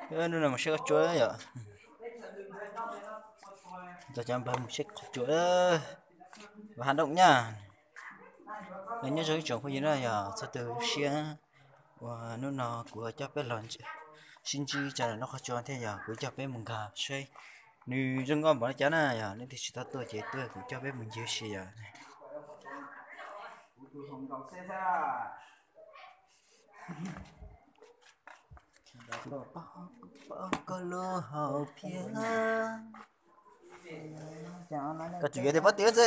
Hnub no mus saib qhov tsua yom. Cov cov npawg mus saib qhov tsua. Vaj Hav Doom nyaj. Nyob zoo ib tsoom phooj ywg na yog txhua tus lub siab uas hnub no kuv coj peb los sib ntsib tso noj qhov tsua thiab yog kuv coj peb mus nkag saib nws zoo nkauj npaum li cas na. Yog leej twg tsis tau tuaj ces tuaj kuv coj peb mus ncig ua si yom. Koj tsum yuav tias pob tw xwb.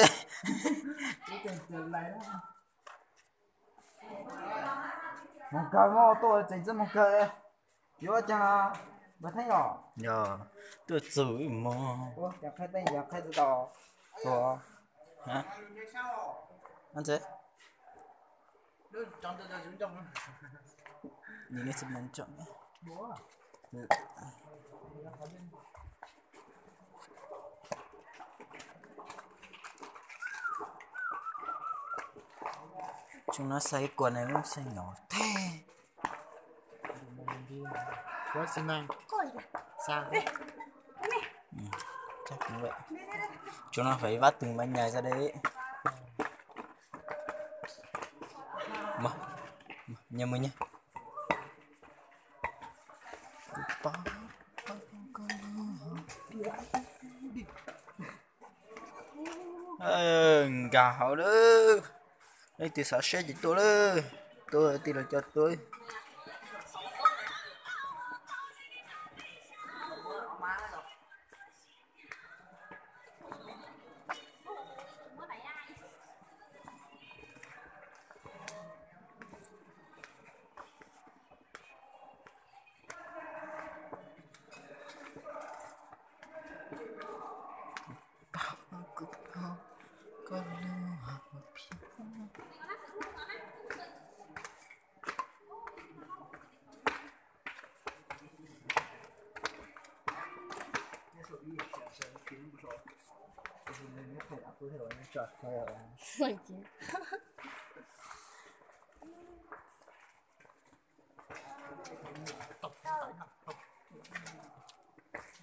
Moog kawg, moog tuaj tseem txwj moog kawg. Yuav caag npawg Theeb os? Yog, tuaj txug ib moog. Tsoom no xaiv kuas na, lub xaiv nyom teg. Tsoom no faiv vab tug mas nyais xwb de. Nyias mus nyias. Nkag hauv lawm. Leej twg xav saib ces tuaj lawm. Tuaj tij laug coj tuaj.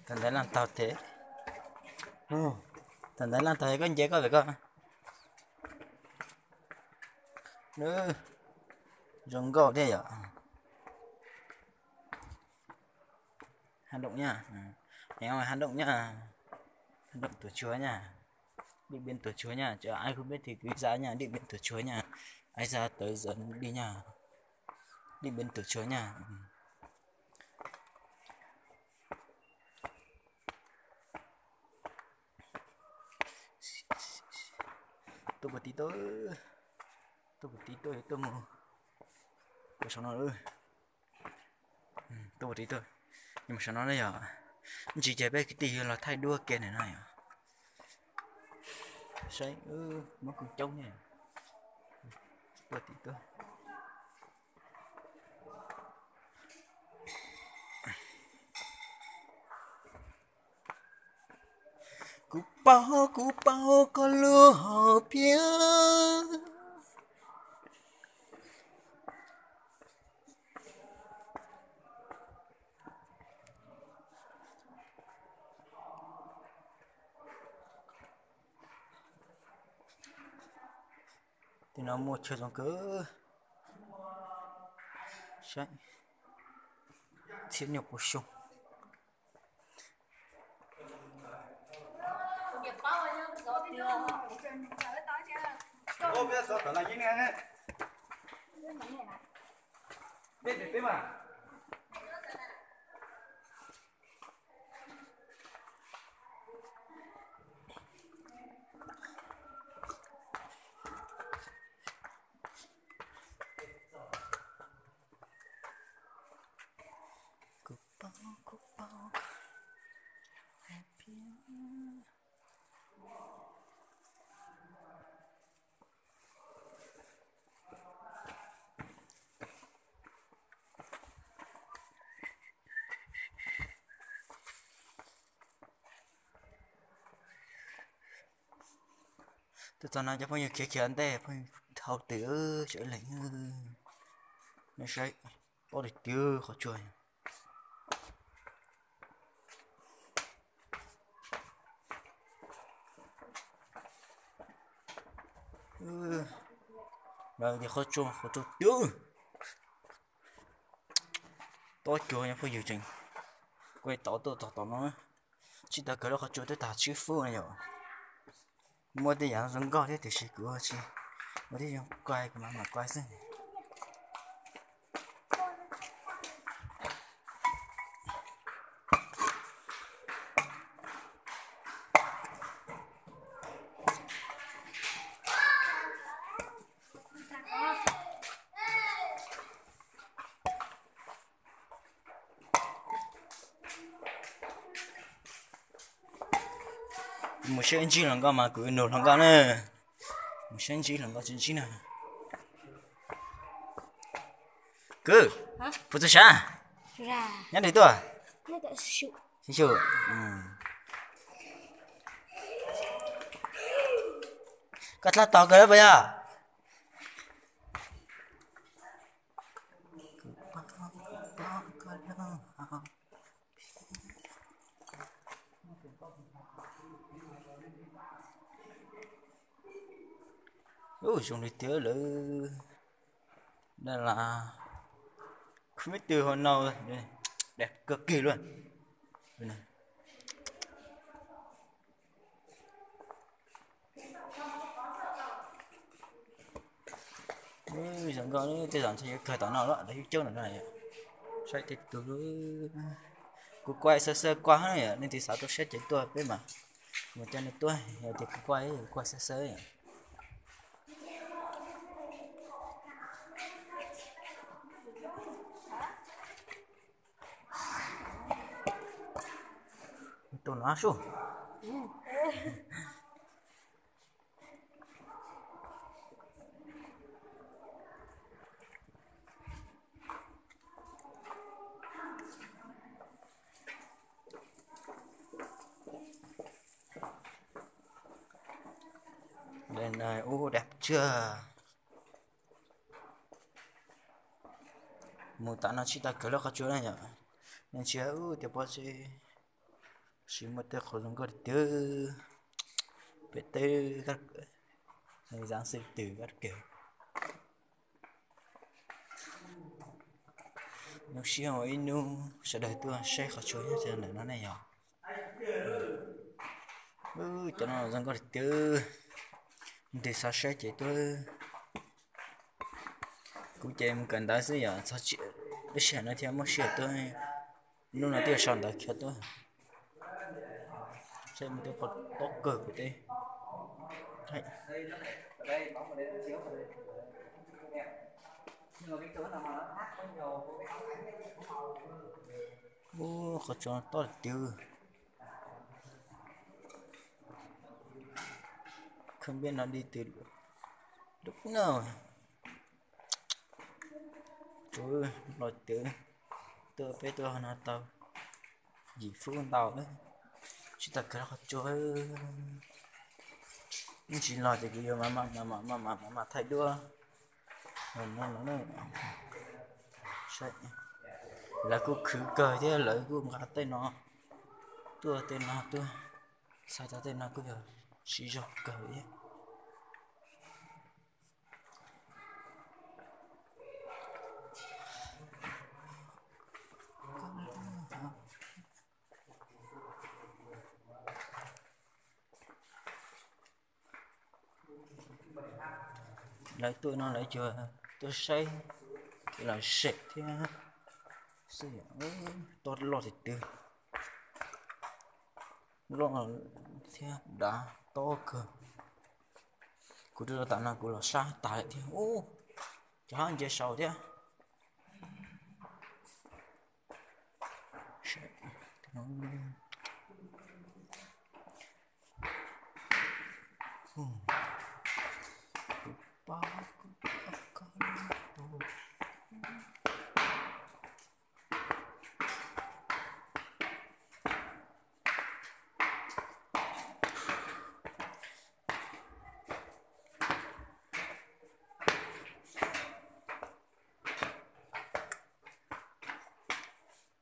Thaum ntawd laaj taug tes. Thaum ntawd laaj taug tes koj nce koj pem koj. Zoo nkauj thiab yom. Hav Doom nyaj. Hav Doom nyaj. Hav Doom tuam tsuag nyaj. Điện Biên tuam tsuag nyaj, cov ai khu bếp thì cứ ra nha, Điện Biên tuam tsuag nha. Ai ra tới giờ đi nha. Điện Biên tuam tsuag nha. Tuaj puag tid tuaj, tuaj puag tid tuaj, tuaj mus, tuaj saum no, tuaj puag tid tuaj, mus saum no na yom. Ntsis ces peb kwv tij yuav los thaij duab kiag ntawm no yom. Saib, muab kua coob ne. Tuaj tim tuaj. Kuv paub, kuv paub koj lub hom phiaj. Tim no muaj chaw zoo kawg. Saib, txhiab nyuag puas xyoo. Kuv paub, kuv paub. Tuaj txog no cov phooj ywg khiav khiav ntej, phooj ywg hauv twg sawv lees. Nej saib, paub tiag tiag qhov tsua. Lawv tias qhov tsua, qhov tsua twb tob cuag nyob phooj ywg tseem kuaj tau tuaj txog tom no. Tsis tau kawg lub qhov tsua twb tag tsib fub no yom. Muaj tej yam zoo nkauj thiab tiam sis kuv tsis muaj thiab, zoo kuaj kuv mam mam kuaj xwb. Mus saib ntsib hluas nkauj mas kuv nug hluas nkauj na. Mus saib ntsib hluas nkauj tsis ntsib na. Kwv, puas txog sab? Nyob twg tuaj? Xyum. Koj dlab tog kawg lawm puas yog? Ub, zoo li tiag lawm. Dab las khub me twg ho no, dab kawg kiag luaj. Zoo nkauj, tej zaum ntshe yuav kawg tom no lawm, lawv coob coob ntawm no. Saib tej tus, kuv kuaj xwb xwb kuaj, nej tiv xav tuaj saib ces tuaj peb mas, kuv mas coj nej tuaj, yog tias kuv kuaj, kuv kuaj xwb xwb. Tus no sub. Ub, dab tshaj. Mus tam no tsis tau kawg lub qhov tsua na yom. Nej ntsia ub tias pob zeb, sis muaj tej qhov zoo nkauj tiag. Pem teb, zaj xwb twg kab kawg. Hnub sij hawm ib hnub sawv daws tuaj saib qhov tsua nyob rau ntawm no ne yog. Cov no zoo nkauj tiag. Leej twg xav saib ces tuaj. Kuv ces mus kawm ntawv xwb yom, txog lub sij hawm no thiaj muaj sij hawm tuaj. Hnub no twb yuav sau ntawv khiav tuaj. Saib mus twb qhov tob kawg kuv teb. Ub, qhov tsua tob tiag. Không biết nó đi từ lúc nào. Tsov los twv, tuaj peb tuaj no tau yim fub ntau, tsis tau kawg lub qhov tsua. Tsis los ces kuv yuav mam mam thaij duab. Lawv kuj khwv kawg thiab lawv kuj nqa tej no tuaj tej no tuaj, xav tau tej no kuj yog siv zog kawg thiab. Lawv tuaj no lawv cuag tuaj saib los sem thiab xwb. Tob loj tiag tiag, loj thiab dav tob kawg. Kuv rau tam no kuv los sab tas lawm thiab. Ub, cov hab ntsia saud thiab.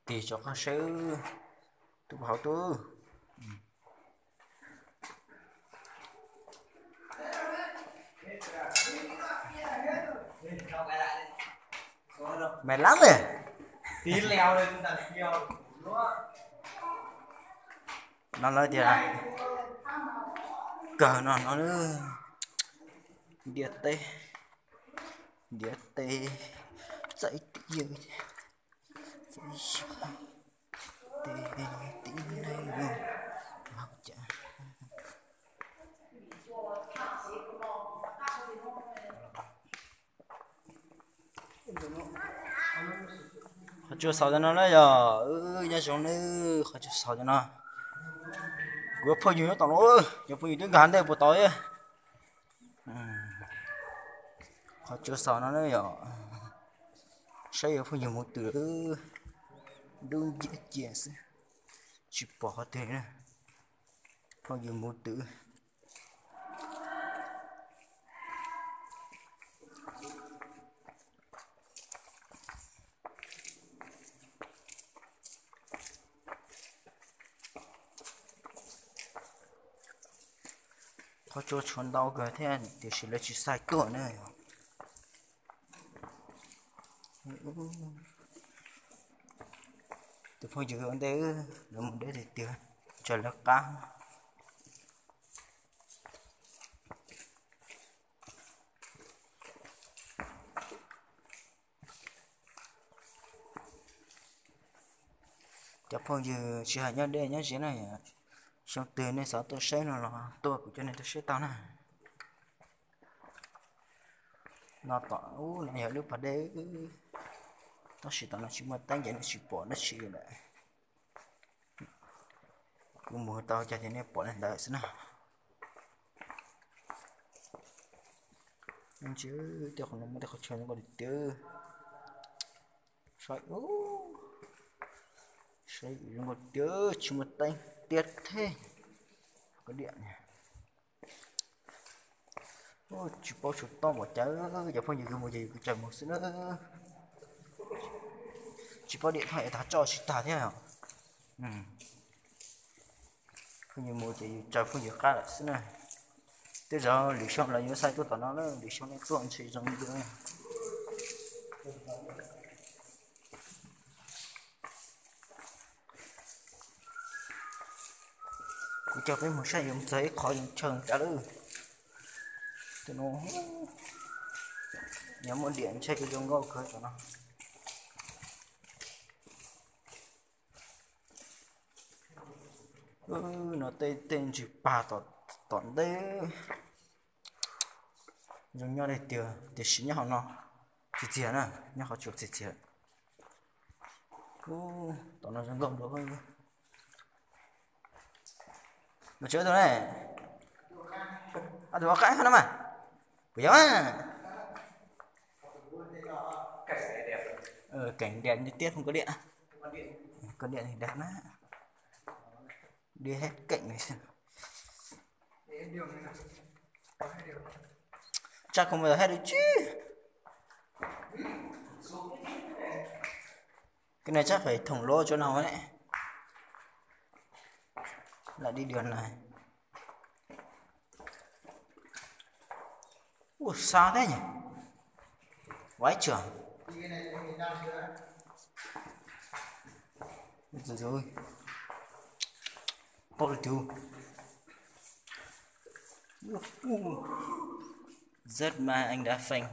Tig tso qab seb, tus hauv tus. Mệt lắm rồi. No lawv tias kawg no no, ntiaj teb, ntiaj teb, txawj tib yawg, txawj tib neeg. Qhov tsua xaus cov no na yog, nyob zoo nawb, qhov tsua xaus cov no. Kuv phooj ywg nyob tom no, cov phooj ywg twb nkag ntej puas tau. Qhov tsua xaus no na yog, saib yuav phooj ywg mus twg, dub nciab cia xwb, tsis pom qhov twg na, phooj ywg mus twg. Qhov tsua tshuav ntau kawg thiab tiam sis lawv tsis xav tuaj na. Tus phooj ywg ua ntej, lawv mus deb tiag tiag, tsam lawv qab. Cov phooj ywg tsis hais nyob deb nyob ze na, xyoo twg nej xav tuaj saib no los tuaj kuv coj nej tuaj saib tau na. No tom ub no yog lub pas dej, tab sis tom no tsis muaj teeb ces nej tsis pom dab tsi li lawm. Kuv mus tau cas ces nej pom li ntawd xwb na. Ntsia tej qhov no muaj tej qhov chaw zoo nkauj tiag tiag. Saib, saib zoo nkauj tiag, tsis muaj teeb tiag thiab. Koj diam, tsis paub tshuav tob npaum cas, cov phooj ywg mus ces yus kuj tsaws mus xwb na. Tsis paub diam thaj es tag tso tsis tag thiab. Phooj ywg mus ces yus tsaws phooj ywg qab lawm xwb na. Tej zaum lwm xyoo los yuav xav tuaj tom no na, lwm xyoo nej tuaj ntshe zoo dua. Kuv coj peb mus saib yuav txog ib qhov zoo chaw cas lawm. Tus no yog muaj diam ntshe yuav zoo nkauj kawg tus no. No tej tej ntsis pag tom ntej. Zoo nyob li tiag tiam sis nyob hauv no txias txias na, nyob qhov tsua txias txias. Tom no zoo nkauj dua. Los tsev tus ne, tus qab no mas, puas yog? Keem diam tiag tiag, koj diam, koj diam diam na, diam keem. Tsaj kuv mus tau haj lwm tsib. Koj ne tsab fais thoom lov tso no ne. Lam di dios na. Ua xa thiab nyuj. Vaiv tsuag. Paub li tus. Zet mas anh đã phanh.